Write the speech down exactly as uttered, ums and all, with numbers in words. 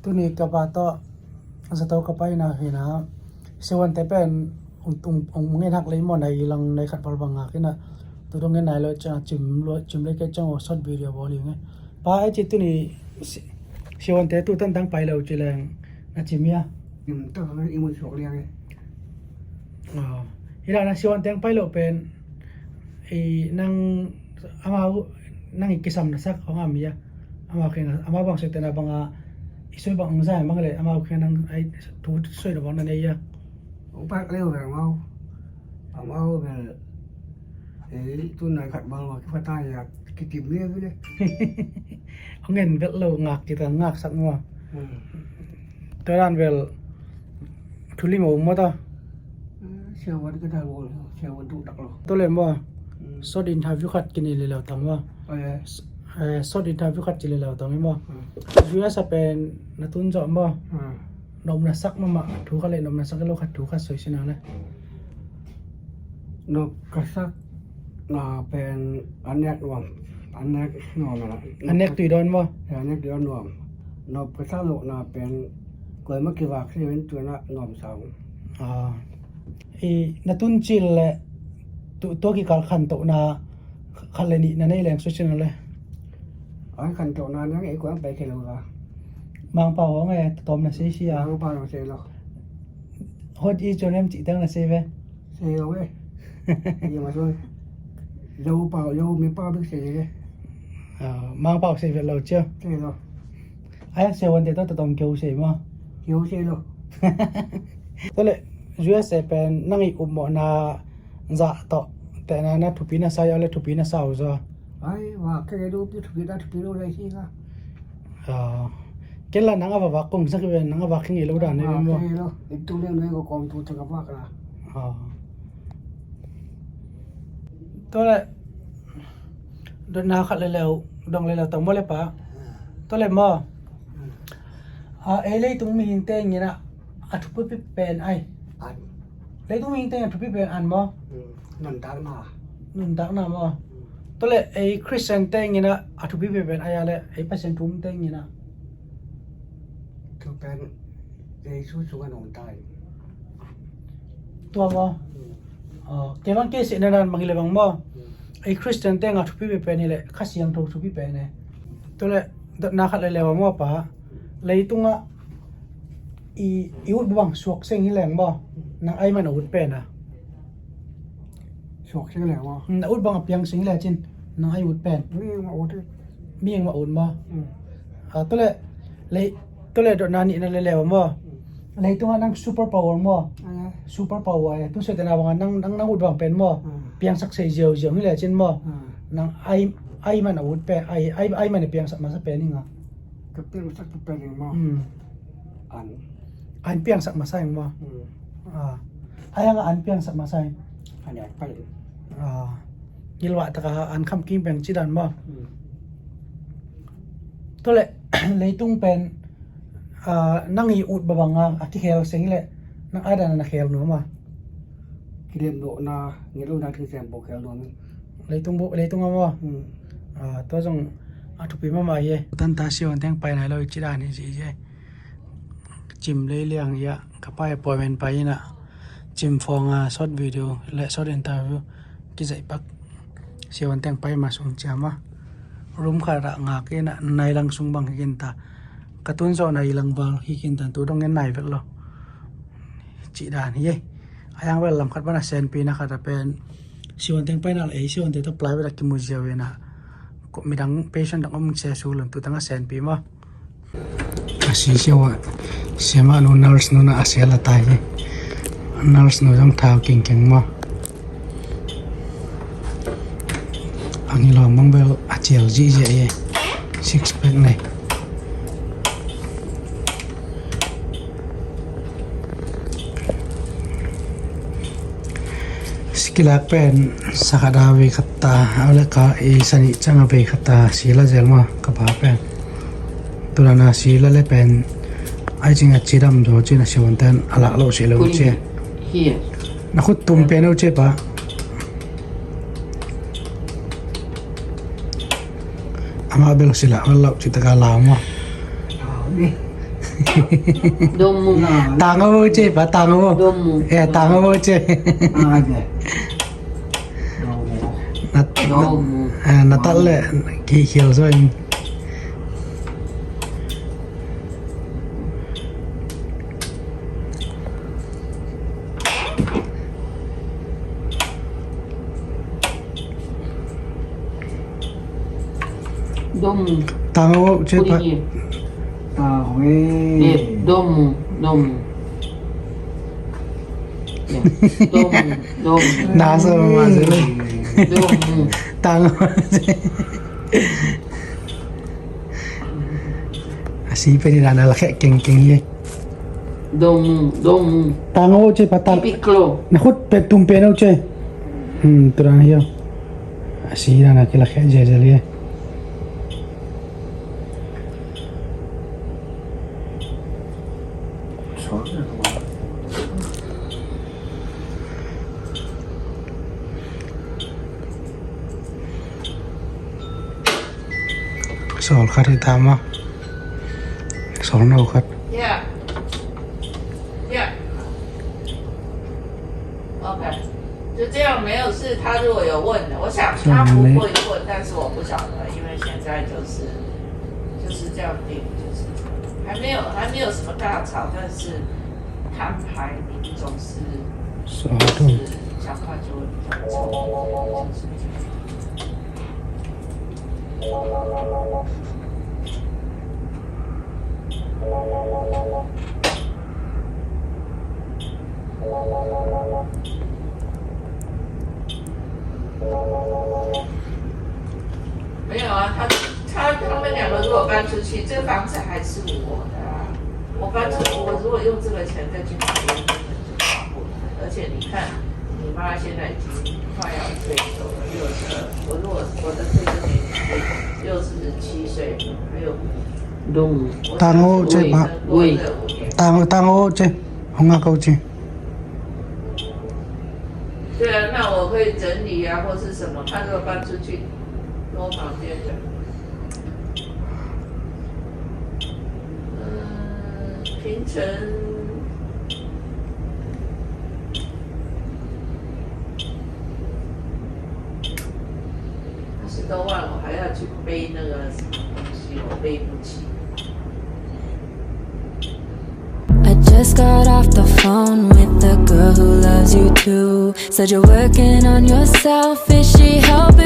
Tuni ka pa tawh zato ka paina hi na, siawante pen ung, ung, ung ngen hak lei maw, nai lang nai khat val bang ngak hi na. Tu dong ngen nai lo ciang cim lo, cim lei kei ciang aw, short video bawl hi nge. Pa, ai ci tuni si-, siawante tu tan tang pai lo ci leng na cim hia? Cim tak hang i mun suak liang e. Aw. Hi la na siawante ang pai lo pen i nang amau nang i kisam na sak hong am hia? Amau keng amau bang soi tena bang a i soi bang ang zai bang le amau keng nang ai thu soi na bang na nei hia? Ong pak leu ve amau. Amau bel ei tu nai khat bang ma ki pata ya ki tim le le. Ong ngen bel lo ngak kita ngak sak mua. Hmm. Tua dan bel thu lim a um maw ta? Siavuan ka dal bawl, siavuan tuk dak lo. Tua le maw? Hmm. Short interview khat kinei le lau tang maw? Oh, yeah. S-, eh, short interview khat ci le lau tang maw? Hmm. U S a pen na tun zawh maw? Hmm. Nopna sak mahmah thu khat le nopna sak lo khat thu khat soi sinang le. Nop ka sak na pen a nek nuam. A nek nuam a. A nek tui dawn maw? A nek tui dawn nuam. Nop ka sak lo na pen kuai ma kivak si ven tuan a nuam sau. Ah. I na tun cil le tu, tua kikal khantohna khat le nih na nei leng sucin le. Ai khantohna nang ei kuang pai kei lo ka. Mangpau hong e, tawm na sei sia. Mangpau hong sei lo. Hot i cun em cih teng na sei ve. Sei lo e. Ia ma cun. Zo pau, zo mi pau bik sei ve. Ah, Mangpau sei ve lo cia. Sei lo. Ai, siawante tawh tatawng keu sei maw? Keu sei lo. Tua le, U S A pen nang i upmawhna zah tawh tehna na thupi na sa ia le thupi na sa uh zaw? Ai, vak kei dupi thupi na thupi lo lai si ka. Ah, ken la nang a va vak kong sak ve, nang a vak kei ngei lo dan ne maw? Vak kei lo, i tu le nui ko kong tu te ka vak la. Ah. Tua le, dotna khat le leu, dong le leu tang maw le pa. Tua le maw. A, ei leitung mihingte ngina a thupipi pen ai. An. Leitung mihingte ngina a thupipi pen an maw. Nuntakna. Nuntakna maw. Tua le ei Christian te ngina a thupipi pen ai a le ei Pasian thumte ngina. Thu pen Jesu sungah nungta in. Tua maw? Hmm. Ah, kei bang kei sihna dan bang hi le bang maw? Hmm. Ei Christian te nga thupi pen hi le Kha Siangtho thupi pen e. Tua le dotna khat le le maw pa. Leitungah i, i ut bang suak seng hi leng maw? Nang ai man a ut pen a. Suak seng le maw? Na ut bang a piang seng le cin nang ai ut pen. Mi ma ut. Mi ma ut maw? Hmm. Ah, tua le lei Tua le dotna nihna le leu maw? Leitungah nang super power maw? Super power e. Tu sawtena bangah nang, nang, nang ut bang pen maw? Piangsak sei ziauziau hi le cin maw? Nang ai, ai man a ut pen, ai, ai, ai man a piangsak masa pen inga. Ka piangsak ka pen ing maw? An. An piangsak masa ing maw? Ah. Ai anga an piangsak masa ing. An ai pai. Ah. Ngilwah taka an kham king peng cidan maw? Tua le leitung pen ah, nang i ut babang a, a kikhel seng le nang ai dan a na khel nuam a. Kidem lo na ngel lo na thil sem bo khel nuam. Leitung bo, leitung a maw? Hmm. Ah, tua zong a thupi mahmah hi e. Tanta siawnteng pai nai lo i ci dan hi ci hi e. Cim lei liang hi a, ka pai appointment pai ina. Cim phawng a short video le short interview kizaih pak. Siawnteng pai ma sung ciam a. Room khat ah ngak ina nai lang sung bang hi kinta. Ka tun zawh nai lang val hi kinta tu dong ngen nai vet lo. Cih dan hi e. Ayang vel lam khat bana senpi na khat a pen. Siawnteng pai na le ei siawnteng to plai vet a kimu ziau ina. Midang patient dang om sia su lon tu tang a senpi ma. A si siawa siama nu nurse nu na a sia la tai. Nurse nu zong thau kingkeng maw. Ang i lawm mang bel a cial zihziah e. Six pack nei. Sikilak pen sakhat a vei khat ta a le ka i sani cang a vei khat ta sila zel ma ka pa pen. Tulana sila le pen ai cing a cidam zo cin a siawanten a lak lo si lo ci. Here. Na khut tum pen o ce pa. Amah bel sila, a lau ci taka lau maw. Dom mu. Tang o ce pa, tang o. Dom mu. Eh, tang o ce. Na, na, eh, na tal le, ki khial zo in. Dom mu. Tang o ce pa. Put in here. Yes, dom mu, dom mu. Yes, dom mu, dom mu. Na so ma se le. Dom mu. Tang o ce. A si pen i dan a la kheh kengkeng hi. Dom mu, dom mu. Tang o ce pa tang. Keep it close. Na khut pe tum pen o ce. Hmm, tu dan hi. A si dan a kila kheh zelzel hi. Sawl khat hi ta maw. Sawl no khat. Yeah. Yeah. OK，就这样没有事。他如果有问的，我想他不会问，但是我不晓得，因为现在就是就是这样定，就是还没有还没有什么大吵，但是摊牌你总是就是讲话就会比较冲，就是这样。没有啊，他他他们两个如果搬出去，这房子还是我的啊。我搬出，我如果用这个钱再去买别的，根本就花不完。而且你看，你妈现在已经快要退休了，六十二。我如果我的退休年龄是六十七岁，还有 Dong. Tang o ce pa. Tang, tang o ce. Hong a ko ce. 对啊，那我可以整理啊，或是什么，他如果搬出去，跟我房间讲。嗯，平成，二十多万，我还要去背那个什么东西，我背不起。 I just got off the phone with the girl who loves you too. Said you're working on yourself. Is she helping?